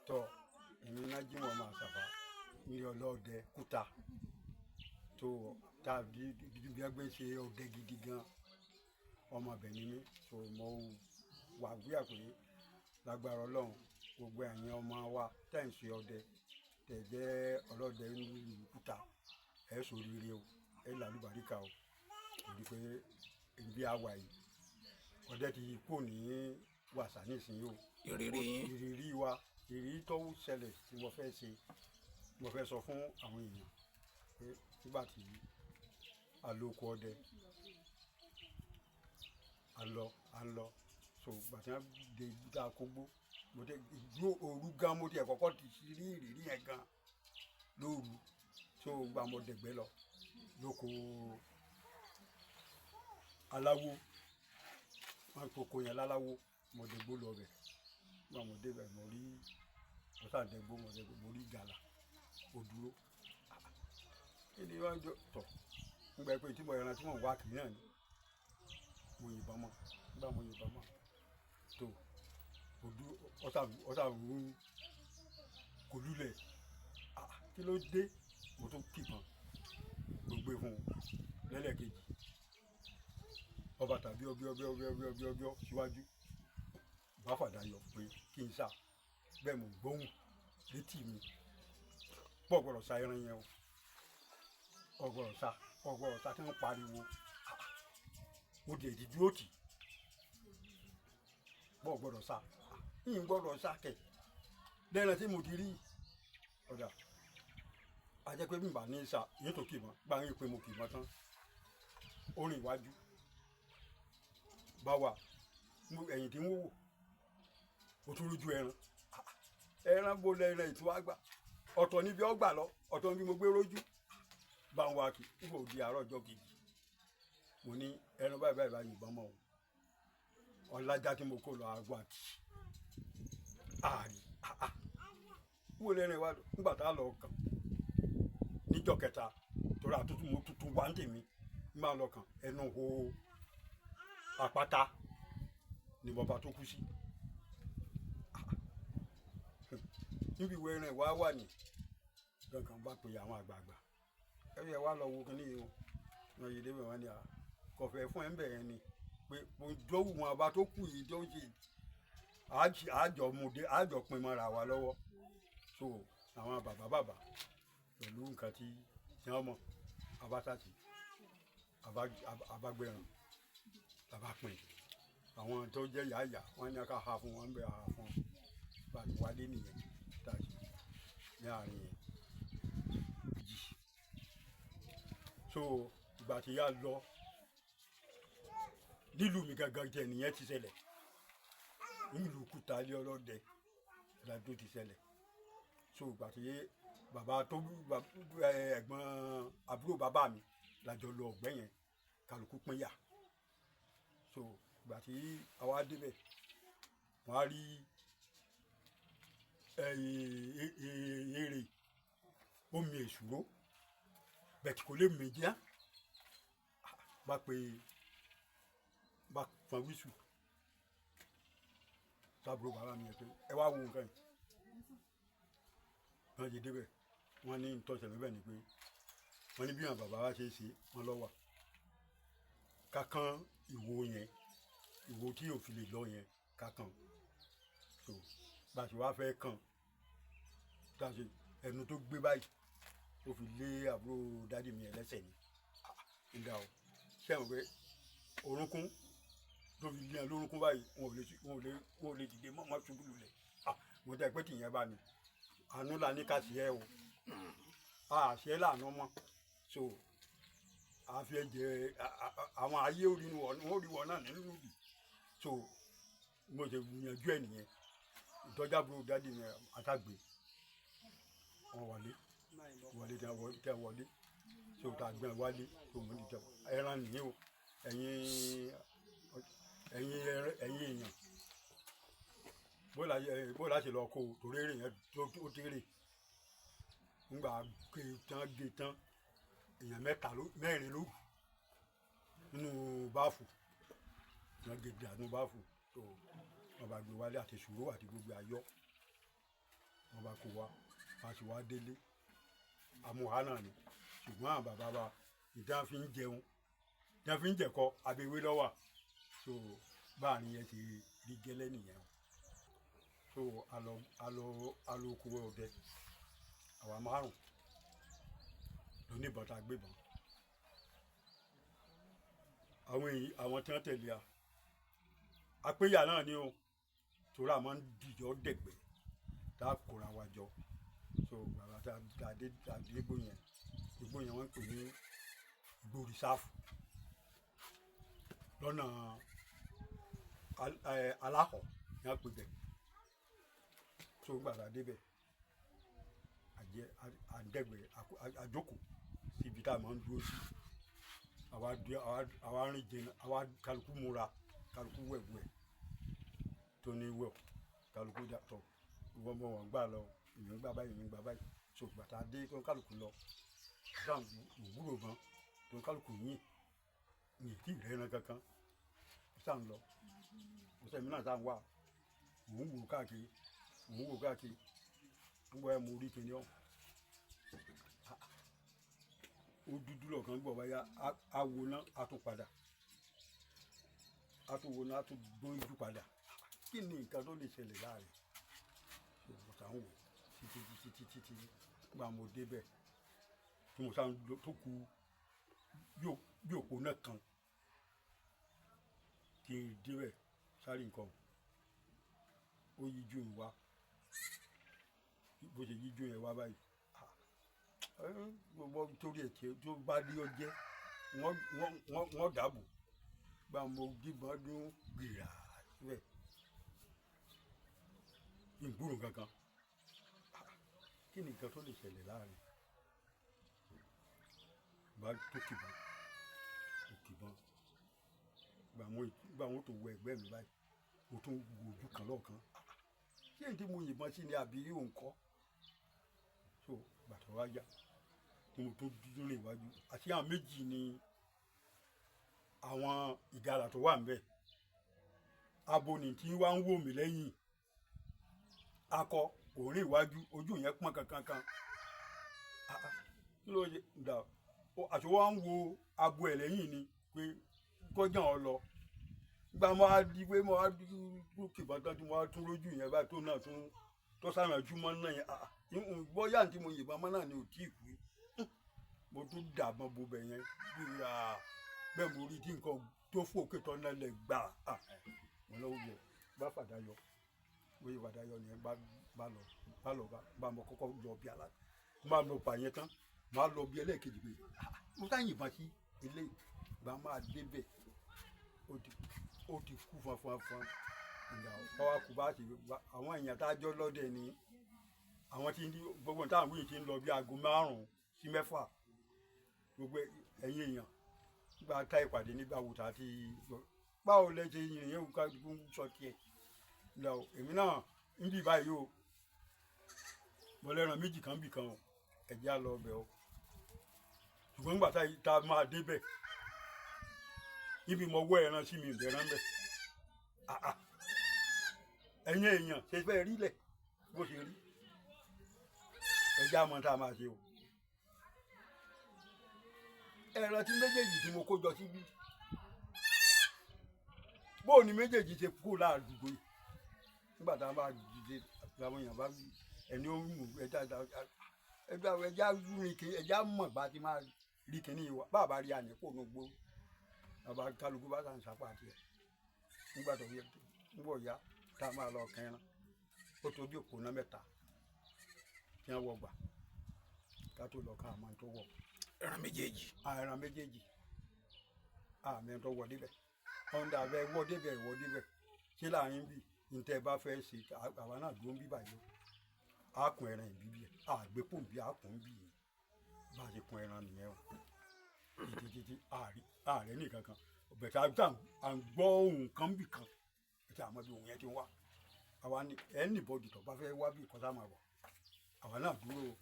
Tọ èmi Nájímọ̀ ọmọ Àṣàfà ní ọlọ́dẹ Kúta tó tàbí bí ẹgbẹ́ ṣe ọdẹ gidi gan, ọmọ ibẹ̀ ni mí. So mo wà wíyà pé lágbára Ọlọ́run, gbogbo ẹ̀yin ọmọ wa tẹ̀ ń ṣe ọdẹ, tẹ̀ jẹ́ ọlọ́dẹ nílùú Kúta, ẹ̀ ṣoríire o, ẹ̀ làlúbáríkà o. Torí pé ibi àwa yìí, ọdẹ ti kú ní wàsà nísìnyí o. Ìrírí yín. Ìrírí wa, ìrírí tó ṣẹlẹ̀ tí mo fẹ́ ṣe, mo fẹ́ sọ fún àwọn èèyàn pé nígbà tí a lọ oko ọdẹ, a lọ, a lọ. So ìgbà tí wọ́n dé ibi tá a kó gbó, mo tẹ ìgbó òru gan, mo tiẹ̀ kọ́kọ́ ti rí ìrírí yẹn gan lóru. So gba mo dẹ̀gbẹ́ lọ lóko aláwo, wọn kókó yẹn láláwo, mo dẹ̀gbó lọ bẹ̀. Gba mo débẹ̀, mo rí, mo sá dẹ̀gbó, mo dẹ̀gbó, mo rí gàlà, ó dúró. Kí ni wọ́n jọ tọ̀ nígbà pé tí mo yẹran tí mo wá kiri náà ni mo yìnbọn mọ́. Nígbà mo yìnbọn mọ́ tó, ó dúró, ọ̀sà wú kò lulẹ̀. Kí ló dé? Mo tún kìbọn, mo gbé fún un lẹ́lẹ́kejì, ọba tàbí ọbẹ̀ ọbẹ̀ ọbẹ̀ ọbẹ̀ ọbẹ̀ ọbẹ̀ síwájú bá fàdà yọ pé kí n sá. Bẹ́ẹ̀ mo gbóhùn létí mi pọ̀, gbọ́dọ̀ sa ẹran yẹn o, ọgbọ́dọ̀ sa, ọgbọ́dọ̀ sa, tí wọ́n pariwo. Mo dẹ̀ ti dúró tì pọ̀, gbọ́dọ̀ sa, yìí gbọ́dọ̀ sa kẹ̀ lẹ́ran tí mo ti rí ọ̀dà ajẹ́ pé bí n bá ní sa yìí tó kì mọ́ gbà ń pé mo kì mọ́ tán. Orin iwájú bá wà, ẹ̀yìn tí ń wò ó tún rújú ẹran. Ẹran bó lẹ ẹran ètò àgbà, ọ̀tọ̀ níbi ọgbà lọ, ọ̀tọ̀ níbi mo gbé rójú bá ń wá kí n kò di àárọ̀ ọjọ́ kejì. Mo ní ẹran báyìí báyìí báyìí yìnbọn mọ́ o, ọ̀làjà tí mo kó lọ àgọ́ àti ààrí wò lẹ́rìn wá. Nígbà tá a lọ kàn níjọ́ kẹta, torí àtúntò mo tuntun wá ń tèmi ń bá lọ kàn ẹnu ho àpáta ni bàbá tó kú sí níbi ìwé ẹran ìwá wà ní kankan. Bá pe àwọn àgbààgbà, ẹ yẹ wá lọ wo kínní yìí o. Wọn yìí débẹ̀, wọn ni à kọfẹ́ fún ẹ ń bẹ̀ yẹn ni pé mo jọ́wọ́ wọn àbá tó kù yìí tó ń ṣe àjọ mọdé, àjọ pin mọ́ra wa lọ́wọ́. So àwọn bàbá bàbá pẹ̀lú nǹkan tí wọ́n mọ̀ abátàtì abágbẹ̀rún làbá pin àwọn tó jẹ́ yàyà, wọ́n ní ká ha fún wọn bẹ́ẹ̀, ha fún wọn bá ti wálé nìyẹn tá a ṣe ní àárín yẹn jì. So ìgbà tí yà lọ nílùú mi gangan jẹ nìyẹn ti ṣẹlẹ̀ nílùú Kúta ilé ọlọ́dẹ ládó ti ṣẹlẹ̀. So ìgbà tí bàbá tó ẹ̀gbọ́n àbúrò bàbá mi lájọ lọ ọ̀gbẹ́ yẹn, kálukú pín yà. So ìgbà tí àwa débẹ̀, wọ́n á rí èrè omi èsúró bẹ́ẹ̀ tí kò lè mí jẹ́. Bá pé bá fọn wíṣù sábúrò bàbá mi yẹn pé ẹ wá wo nǹkan yìí. Wọ́n ti débẹ̀, wọ́n ní ntọ́sẹ̀ bẹ́ẹ̀ ni pé wọ́n ní bí àwọn bàbá wa ṣe é ṣe wọ́n lọ wà kákan ìwo yẹn, ìwo tí yóò fi lè lọ yẹn kákan. So bá a ṣe wá fẹ́ kàn tá a ṣe ẹnu tó gbé báyìí, ó fi lé àbúrò dádì mi yẹn lẹ́sẹ̀ ni ń dá o sẹ́wọ̀n pé orúnkún tó fi lé ẹ lórúnkún báyìí, wọn ò lè dìde mọ́, mọ́ ṣubú lulẹ̀. Mo tẹ́ pé tìyẹn bá mi, àánú la ní ká ṣe ẹ o, a ṣe é láàánú mọ́. So a fi ẹ̀jẹ̀ àwọn ayé orí wọn, wọn rí wọn náà nínú ìlú. So mo ṣe yanjú ẹ nìyẹn, ìtọ́jú àbúrò dádì mi àtàgbé wọn wọlé wọlé tẹ wọlé tẹ wọlé. So tá a gbẹ wálé tó mo ní tẹ ẹran nìyí o. Ẹ̀yin èèyàn, bó la ṣe lọ kó o torí èrè yẹn tó tèrè ńgbà gé tán, gé tán, èèyàn mẹ́ta ló mẹ́rin ló nínú báàfù wọn gé dànù báàfù tó wọn bá gbé wálé àti sùúrù àti gbogbo ayọ̀. Bá kó wa bá sì wá délé, àmúhá náà ni. Ṣùgbọ́n àwọn bàbá wa, ìdá fi ń jẹun, ìdá fi ń jẹ̀kọ, abẹ́wé lọ́wà. So báàrin yẹn ti rí gẹ́lẹ́ nìyẹn o. So alọ alọ alọ oko ọdẹ, àwa márùn lóníbọn tá a gbébọn. Àwọn èyí, àwọn tí wọ́n tẹ̀lé a, àpéyà náà ni o, torí a máa ń dìjọ́ dẹ̀gbẹ́ tá a kóra wa jọ. So bàbá tá a dé, tá a dé igbó yẹn, igbó yẹn wọ́n ń pè ní igbó rìsáàfù lọ́nà aláhọ̀ ní wọ́n pè bẹ́ẹ̀. So gbàdá débẹ̀, àjẹ àdẹ́gbẹ́ àjókòó síbi tá a máa ń dúró sí. Àwa dúró, àwa rìn jìnnà, àwa kálukú múra, kálukú wẹ̀wẹ̀ tó ní wẹ̀, kálukú dàtọ̀ ìwọ́n bọ̀, wọ́n gbà lọ, èmi ń gbà báyìí, èmi ń gbà báyìí. So gbàtà dé, tó ń kálukú lọ dáhùn òwúrò gan, tó ń kálukú yìn yìn tí ìrẹ́ran kankan sáà ń lọ. Kò sẹ́mi náà sáà ń wà, mò ń wò káàkiri, mò ń wò káàkiri. Ń gbọ́ ẹ, mo rí kinní ọ̀hún, ó dúdú lọ́kàn gbọ́ báyà, á wo ná, á tún padà, á tún wo ná, á tún gbójú padà. Kí ni nǹkan tó lè ṣẹlẹ̀ láàrin? Mo sá ń wò títí títí títí títí. Gbà mo débẹ̀, tí mo sá ń lọ tó kù bí òpó náà kan kí n débẹ̀, sáré nǹkan ó yíjú mi wá. Bó ṣe yíjú yẹn wá báyìí, gbogbo torí ẹ̀ tí tó bá rí ọ jẹ́, wọ́n dàbò. Gba mo díbọn dún gbìrà síbẹ̀, ìgbúrò kankan. Kí ni nǹkan tó lè ṣẹlẹ̀ láàrin? Bá tó kìbọn, ó kìbọn. Gbà wọn tó wọ ẹgbẹ́ mi báyìí, mo tún wo ojú kan lọ́ọ̀kan. Ṣé èyí tí mo yìnbọn sí ni àbí òun kọ́? So gbàtọ́ wá yá tí mo tún dúró rìn iwájú àti àwọn méjì ni àwọn ìgalà tó wà níbẹ̀, abo ní tí wá ń wò mí lẹ́yìn, akọ òórìn iwájú, ojú yẹn pọ́n kankankan. Kí ló ṣe dà? Àti wọ́n ń wo abo ẹ̀ lẹ́yìn ni pé kọjá ọ lọ. Gba mo á di pé mo á kìbọn tán, tí mo á tún lójú yẹn báyìí, tó náà tún tó sàrànjú mọ́ náà yẹn, bóyá tí mo yìnbọn mọ́ náà ni ò tí ì kú. Mo tún dàbọn bo bẹ̀ yẹn gbìyà bẹ́ẹ̀, mo rí tí nǹkan tó fòkè tó náà lẹ̀ gbà. Mo lọ́wọ́ yẹ bá fàdá yọ, bóyá fàdá yọ nìyẹn. Bá lọ, bá lọ, bá mo kọ́kọ́ lọ bí alá, mo bá lọ pa yẹn tán, mo á lọ bí ẹlẹ́ẹ̀kejì pé mo sá yìnbọn sí eléyìí. Gbà máa débẹ̀, ó ti kú fanfanfan. Ìgbà ọwọ́ kù bá ṣe àwọn èèyàn tá a jọ lọ́dẹ ni, àwọn tí gbogbo táwọn wíyìn ti ń lọ bí aago 5 sí 6. Gbogbo ẹ̀yin èèyàn nígbà tá ìpàdé nígbà wò tá a ti báwo lẹ ṣe yìnyín yẹn ká sọ tiẹ̀ lọ. Èmi náà ń bì báyìí o, mo lẹ́ran méjì kan bì kan o, ẹ̀jẹ̀ á lọ ọbẹ̀ o. Ṣùgbọ́n nígbà tá a máa débẹ̀, níbi mo wọ́ ẹran sí mi, ìbẹ̀rẹ̀ ń bẹ̀. Ẹ̀yin èèyàn, ṣe fẹ́ rí lẹ̀ bó ṣe rí, ẹ̀jẹ̀ á mọ tá a máa ṣe o. Ẹran tí méjèèjì tí mo kó jọ síbí, bóò ni méjèèjì ṣe kú láàdúgbò yìí? Nígbà tá a bá dìde, làwọn èèyàn bá ẹni ó mú ẹja ẹja ẹja rìn kí ẹja mọ̀ bá ti máa rí kíní wa, bàbá rí àníkò ní gbó, bàbá kálukú bá sàn sápá tiẹ̀. Nígbà tó yẹ nígbà yá tá a máa lọ kẹran, ó tó bí òpó náà mẹ́ta tí wọ́n wọ gbà ká tó lọ ká àmọ́ tó wọ̀. Ẹran méjèèjì. Ẹran méjèèjì, àmì tó wọ débẹ̀, ọ̀ndà bẹ wọ débẹ̀, wọ débẹ̀ ṣé láàrin bí ntẹ bá fẹ́ ṣe, àwa náà dúró ń bí báyìí, a kun ẹran ìbí bí àgbẹ̀pọ̀ bí a kùn bí bá a ṣe kun ẹran nìyẹn o, títí títí ààrẹ nìkan kan bẹ̀tẹ̀ à ń gbọ́ ohun kan bì kan bẹ̀tẹ̀ àmọ́ bí ohun yẹn ti wá. Àwa ni ẹnìbọdì tó bá fẹ́ wá bí kọ́sá máa bọ̀, àwa náà dúró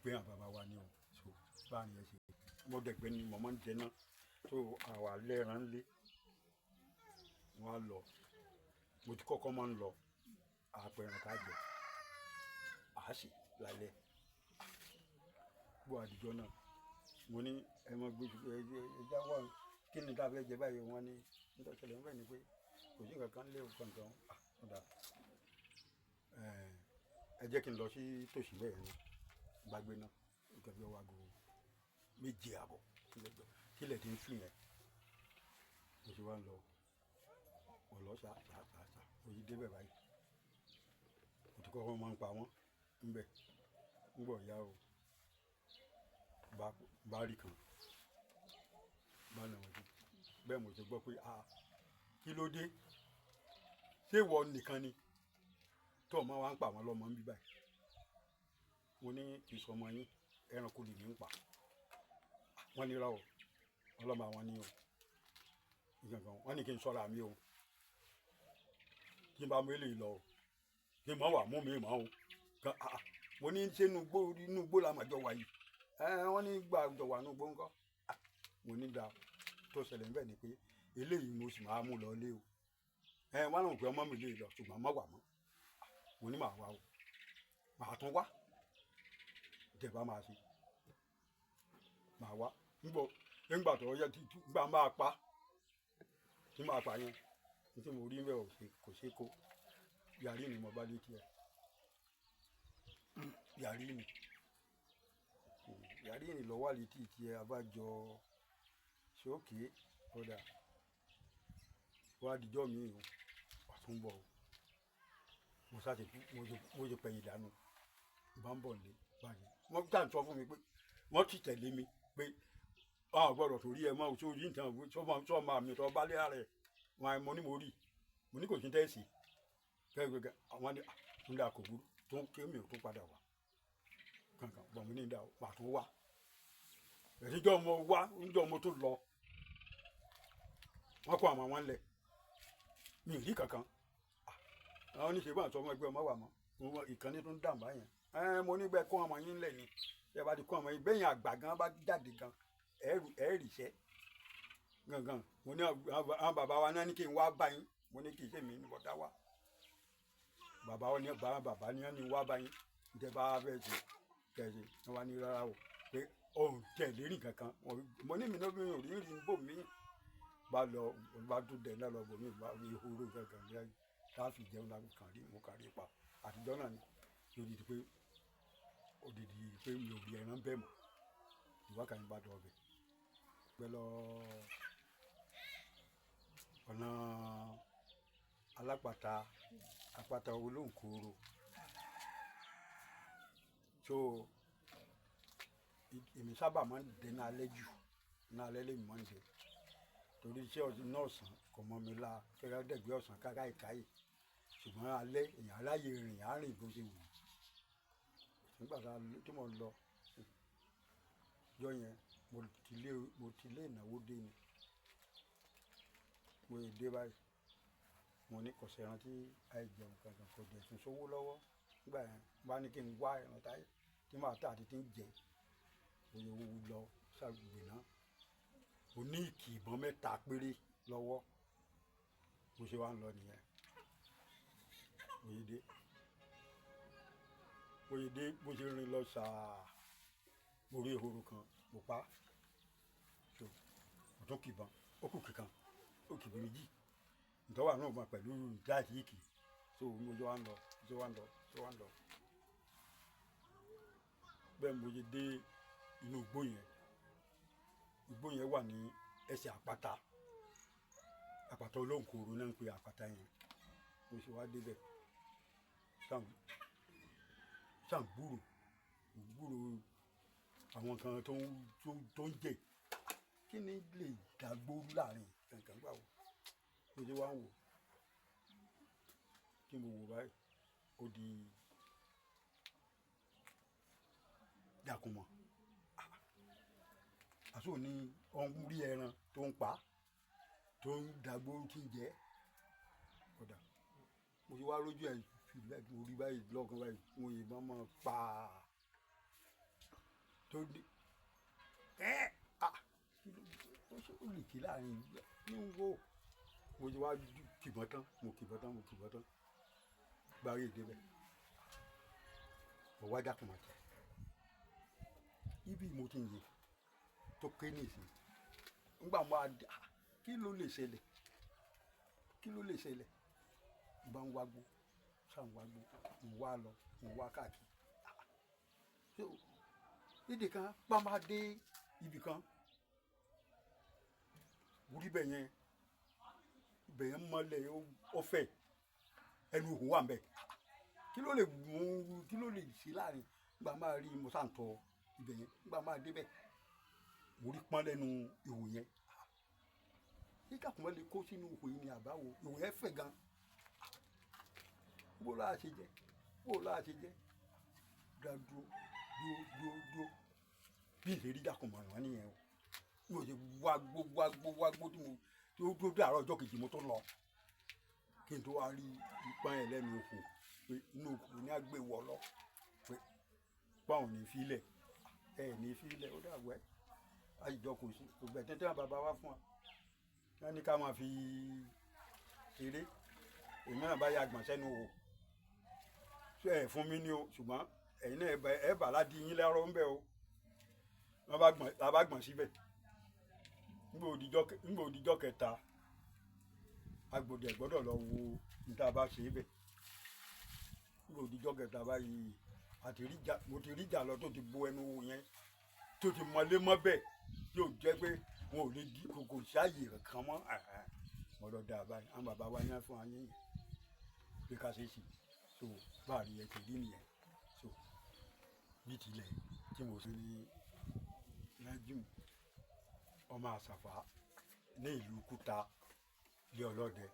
pé àwọn bàbá wa ni o. So báà ni ẹ ṣe mo dẹ̀gbẹ́ ni mo máa ń jẹ náà tó àwa lẹ́ran lé wọn á lọ. Mo ti kọ́kọ́ máa ń lọ àpẹẹrẹ ká jẹ. Màá sì lálẹ́ bó àdìjọ náà. Mo ní ẹ mọ gbé ẹ ẹ já wà, kí ni tá a fẹ́ jẹ báyìí? Wọ́n ní nítorí ṣẹlẹ̀ ń bẹ̀ ni pé kò sí nǹkan kan lé o kankan. Ọ̀dà, ẹ jẹ́ kí n lọ sí tòsí bẹ́ẹ̀ ni bá gbé náà nǹkan bí ọwọ́ aago 7:30 kílẹ̀ tí ń sùn yẹn. Mo sì wá ń lọ, mo lọ sá sá sá sá, mo yí débẹ̀ báyìí, mo ti kọ́kọ́ máa ń pa wọ́n ńbẹ̀ ńgbọ̀ ya o, bá rí kan bá nà wọ́n sí bẹ́ẹ̀. Mo ti gbọ́ pé a kí ló dé, ṣé ìwọ nìkan ni tó o máa wá ń pa àwọn ọlọ́mọ ń bí báyìí? Mo ní kì í sọ ọmọ yín, ẹranko lèmi ń pa. Wọ́n ní ra o, ọlọ́mọ àwọn ní o nǹkan. Wọ́n ní kí n sọ́ra mi o, kí n bá mú eléyìí lọ o, kí n má wà mú mi mọ́ o. Mo ní ṣé inú igbó la mà jọ wà yìí? Wọ́n ní gbà jọ wà inú igbó ńkọ́. Mo ní da tó ṣẹlẹ̀ ńbẹ̀ ni pé eléyìí mo sì máa mú lọ lé o. Wọ́n náà pé ọmọ mi lè lọ, ṣùgbọ́n má wà mọ́. Mo ní màá wá o, màá tún wá tẹ̀ bá máa ṣe màá wá ńgbọ́ nígbà tó yẹ tí gbà máa pa tí máa pa yẹn ní tí mo rí bẹ́ẹ̀ ò ṣe kò ṣe kó yàrí ni mo bá létí ẹ̀ yàrí ni yàrí ni lọ́wọ́ létí tiẹ̀ abájọ sókè ọ̀dà wá dijọ́ mi o, ọ̀tún bọ̀ o. Mo sá ti mo ti pẹ̀yìn dànù bá ń bọ̀ lé báyìí. Wọ́n tà ń sọ fún mi pé wọ́n ti tẹ̀lé mi pé a gbọ́dọ̀ torí ẹ mọ́ sórí nǹkan sọ́mọ mi tó bá lé ara ẹ̀ wọn. Mo ní mo rí, mo ní kò sí tẹ́sí gẹ́gẹ́. Àwọn ní nígbà kò burú tó kí mi ò tún padà wá kankan bọ̀. Mo ní ìdá wà tó wá ẹ̀sìnjọ́ mo wá níjọ́ mo tó lọ, wọ́n kó àwọn wọn lẹ̀, mi ì rí kankan. Àwọn oníṣègùn àti ọmọ ẹgbẹ́ ọmọ wà mọ́ ìkànnì tó ń dàmbá yẹn. Mo ní bẹ́ẹ̀ kó àwọn yín lẹ̀ ni ẹ bá ti kó àwọn yín bẹ́yìn àgbà gan bá jáde gan ẹ rí iṣẹ́ gangan. Mo ní àwọn bàbá wa náà ní kí n wá bá yín. Mo ní kì í ṣe mí ní bọ́dá wa bàbá wa ní bàbá ní ní wá bá yín ǹjẹ́ bá fẹ́ ṣe kẹ̀sì. Wọn wá ní rárá o, pé òun tẹ̀lé rìn kankan. Mo ní mi náà mi ò rí rí bò mí bá lọ bá tún dẹ̀ náà lọ bò mí bá ìhòòrò kankan ní láti jẹun láti kàn rí mo kàn rí pa àtijọ́ náà ni lódìdí pé odidi pé mi ò rí ẹran bẹ́ẹ̀ mọ́. Ìwákàtí bá dọ̀ ọbẹ̀ pẹ̀lú ọ̀nà alápàtà àpáta olóńkòrò so èmi sábà máa ń dé ní alẹ́ jù, ní alẹ́ lèmi máa ń dé torí iṣẹ́ náà ọ̀sán kò mọ́ mi la kẹ́kẹ́ dẹ̀gbẹ́ ọ̀sán káká ìkáyè, ṣùgbọ́n alẹ́ èèyàn aláyè rìn àárín bó ṣe wù ú. Nígbà tí mo lọ jọ yẹn, mo ti lé ìnáwó dé ni mo yè dé báyìí. Mo ní kọ̀sẹ̀ rántí àìjẹun kankan, kò dẹ̀ tún sówó lọ́wọ́ nígbà yẹn. Bá ní kí n wá ẹran táyé tí màá tà àti tí ń jẹ, mo yẹ owó lọ ṣàgbè náà. Mo ní ìkì ìbọn 3 péré lọ́wọ́. Mo ṣe wá ń lọ nìyẹn. Mo yè dé, mo yè dé, mo ṣe rìn lọ sàá, mo rí ehoro kan, mo pa so mo tún kìbọn, ó kù kíkan, ó kìbọn méjì ntọ́wà náà mọ̀ pẹ̀lú dáàtì ìkì so mo jọ wá ń lọ, jọ wá ń lọ, jọ wá ń lọ bẹ́ẹ̀. Mo ṣe dé inú igbó yẹn, igbó yẹn wà ní ẹsẹ̀ àpáta, àpáta olóńkòrò náà ń pe àpáta yẹn. Mo ṣe wá débẹ̀ sàn gbúrò gbúrò àwọn kan tó ń jẹ kí ni lè dàgbóru láàrin kankan gbà wò. Mo ṣe wá ń wò kí mo wò báyìí, ó di Jàkùmọ̀ àti òní ọ̀hún rí ẹran tó ń pa tó ń dàgbóru tí ń jẹ ọ̀dà. Mo ṣe wá lójú ẹ̀ fi mo rí báyìí lọ́kàn báyìí, mo yìnbọn mọ́ pa tó ní ẹ́ à ó lè kí láàrin ní wo. Mo ṣe wá kìbọn tán, mo kìbọn tán, mo kìbọn tán gbárí èdè bẹ́ẹ̀. Mo wá jákùmọ̀ tẹ̀ ibi mo ti ń yè tó ké ní ìsìn. Ńgbà mo á dé, ah, kí ló lè ṣẹlẹ̀? Kí ló lè ṣẹlẹ̀? Mo bá ń wágbó, ṣáà ń wágbó, mo wá lọ, mo wá káàkiri. Ah, so nídìí kan bá máa dé ibì kan, mo rí bẹ́ẹ̀ yẹn, ibẹ̀ yẹn mọ́lẹ̀, ó fẹ̀, ẹnu òhun wà ń bẹ̀. Ah, kí ló lè mú, kí ló lè ṣe láàrin? Nígbà máa rí, mo sáà ń tọ ibẹ̀ yẹn. Nígbà máa débẹ̀, mo rí pọ́n lẹ́nu ihò yẹn. Ṣé Jákùmọ̀ lè kó sínú ihò yìí ni àbáwo? Ihò yẹn fẹ̀ gan. Bó láà ṣe jẹ́? Bó láà ṣe jẹ́? Dá dúró, dúró, dúró, dúró. Bí ìlérí Jákùmọ̀ rẹ̀ wọ́n nìyẹn o. Mo ṣe wá gbó, wá gbó, wá gbó tí mo tí ó dúró dé àárọ̀ ọjọ́ kejì mo tó lọ. Kí n tó wá rí ipá yẹn lẹ́nu ihò pé inú ihò ní á gbé wọ lọ pé báwọn ò ní fi lẹ̀, ẹ ní fi lẹ̀, ó dàgbẹ́. Àjọ kò sí ògbẹ́ tẹ́tẹ́ bàbá wa fún wa. Wọ́n ní ká máa fi ṣeré. Èmi náà bá ya gbọ̀n sẹ́nu ihò. Ṣé ẹ fún mi ní o? Ṣùgbọ́n ẹ̀yin náà ẹ bà ládìí yín lárọ́ ń bẹ̀ o. Wọ́n bá gbọ̀n, la bá gbọ̀n síbẹ̀. Nígbà òdìjọ́ kẹta, agbòdì ẹ̀ gbọ́dọ̀ lọ wo ní tá a bá ṣe é bẹ̀. Nígbà òdìjọ́ kẹta báyìí, àti rí ìjà, mo ti rí ìjà lọ tó ti bo ẹnu ihò yẹn, tó ti mọlé mọ́ bẹ̀, tí ò jẹ́ pé wọn ò lè di kò sáàyè kankan mọ́. Mo lọ dà báyìí, àwọn bàbá wa ní wọ́n fún wa yín pé ká ṣe é sí. So báàrí ẹ ti rí nìyẹn. So bí tilẹ̀ tí mo ṣe ní Nájímù ọmọ Àṣàfà ní ìlú Kúta lé ọlọ́dẹ.